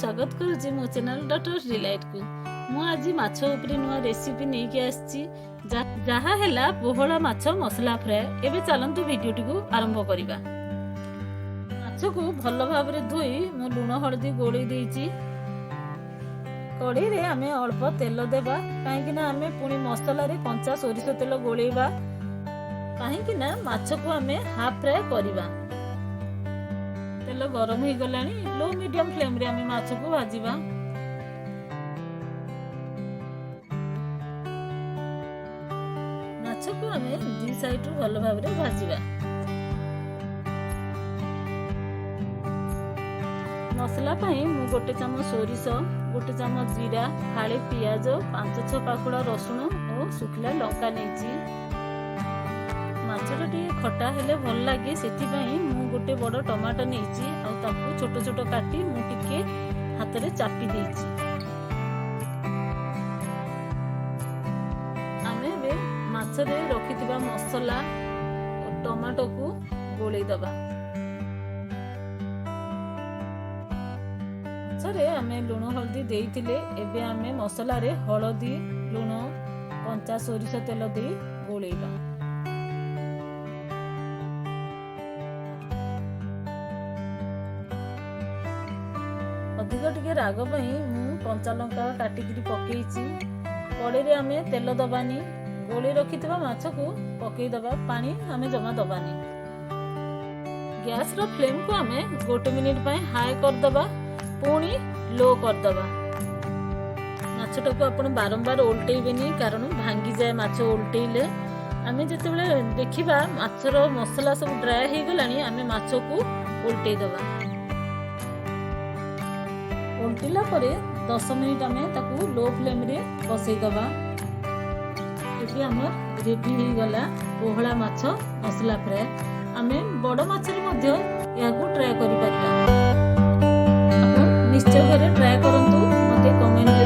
ସ୍ୱାଗତ କରୁଛି ମୋ ଚ୍ୟାନେଲ୍ ଡଟର୍ସ ଡିଲାଇଟ୍କୁ। ମୁଁ ଆଜି ମାଛ ଉପରେ ନୂଆ ରେସିପି ନେଇକି ଆସିଛି, ଯାହା ହେଲା ପୋହଳା ମାଛ ମସଲା ଫ୍ରାଏ। ଏବେ ଚାଲନ୍ତୁ ଭିଡ଼ିଓଟିକୁ ଆରମ୍ଭ କରିବା। ମାଛକୁ ଭଲ ଭାବରେ ଧୋଇ ମୁଁ ଲୁଣ ହଳଦୀ ଗୋଳେଇ ଦେଇଛି। କଢ଼େଇରେ ଆମେ ଅଳ୍ପ ତେଲ ଦେବା, କାହିଁକି ନା ଆମେ ପୁଣି ମସଲାରେ କଞ୍ଚା ସୋରିଷ ତେଲ ଗୋଳେଇବା, କାହିଁକି ନା ମାଛକୁ ଆମେ ହାଫ୍ ଫ୍ରାଏ କରିବା। ତେଲ ଗରମ ହେଇଗଲାଣି। ଲୋ ମିଡିୟମ ଫ୍ଲେମ୍ରେ ଆମେ ମାଛକୁ ଭାଜିବା। ମାଛକୁ ଆମେ ଦି ସାଇଡରୁ ଭଲ ଭାବରେ ଭାଜିବା। ମସଲା ପାଇଁ ମୁଁ 1 ଚାମଚ ସୋରିଷ, 1 ଚାମଚ ଜିରା, ଫାଳେ ପିଆଜ, 5-6 ପାଖୁଡ଼ା ରସୁଣ ଓ ଶୁଖିଲା ଲଙ୍କା ନେଇଛି। ମାଛଟା ଟିକେ ଖଟା ହେଲେ ଭଲ ଲାଗେ, ସେଥିପାଇଁ ମୁଁ ଗୋଟେ ବଡ଼ ଟମାଟୋ ନେଇଛି ଆଉ ତାକୁ ଛୋଟ ଛୋଟ କାଟି ମୁଁ ଟିକେ ହାତରେ ଚାପି ଦେଇଛି। ଆମେ ଏବେ ମାଛରେ ରଖିଥିବା ମସଲା ଓ ଟମାଟୋକୁ ଗୋଳେଇ ଦବା। ମାଛରେ ଆମେ ଲୁଣ ହଳଦୀ ଦେଇଥିଲେ। ଏବେ ଆମେ ମସଲାରେ ହଳଦୀ, ଲୁଣ, କଞ୍ଚା ସୋରିଷ ତେଲ ଦେଇ ଗୋଳେଇବା। ଅଧିକ ଟିକେ ରାଗ ପାଇଁ ମୁଁ କଞ୍ଚା ଲଙ୍କା କାଟିକିରି ପକେଇଛି। କଡ଼େଇରେ ଆମେ ତେଲ ଦବାନି, ଗୋଳେଇ ରଖିଥିବା ମାଛକୁ ପକେଇଦବା, ପାଣି ଆମେ ଜମା ଦବାନି। ଗ୍ୟାସର ଫ୍ଲେମ୍କୁ ଆମେ 1 ମିନିଟ୍ ପାଇଁ ହାଇ କରିଦବା, ପୁଣି ଲୋ କରିଦବା। ମାଛଟାକୁ ଆପଣ ବାରମ୍ବାର ଓଲଟେଇବେନି, କାରଣ ଭାଙ୍ଗିଯାଏ ମାଛ ଓଲଟେଇଲେ। ଆମେ ଯେତେବେଳେ ଦେଖିବା ମାଛର ମସଲା ସବୁ ଡ୍ରାଏ ହେଇଗଲାଣି, ଆମେ ମାଛକୁ ଓଲଟେଇ ଦବା। ଓଲଟିଲା ପରେ 10 ମିନିଟ୍ ଆମେ ତାକୁ ଲୋ ଫ୍ଲେମ୍ରେ ବସେଇଦବା। ଏବେ ଆମର ରେଡି ହେଇଗଲା ପୋହଳା ମାଛ ମସଲା ଫ୍ରାଏ। ଆମେ ବଡ଼ ମାଛରେ ମଧ୍ୟ ଏହାକୁ ଟ୍ରାଏ କରିପାରିବା। ଆପଣ ନିଶ୍ଚୟ ଘରେ ଟ୍ରାଏ କରନ୍ତୁ, ମୋତେ କମେଣ୍ଟରେ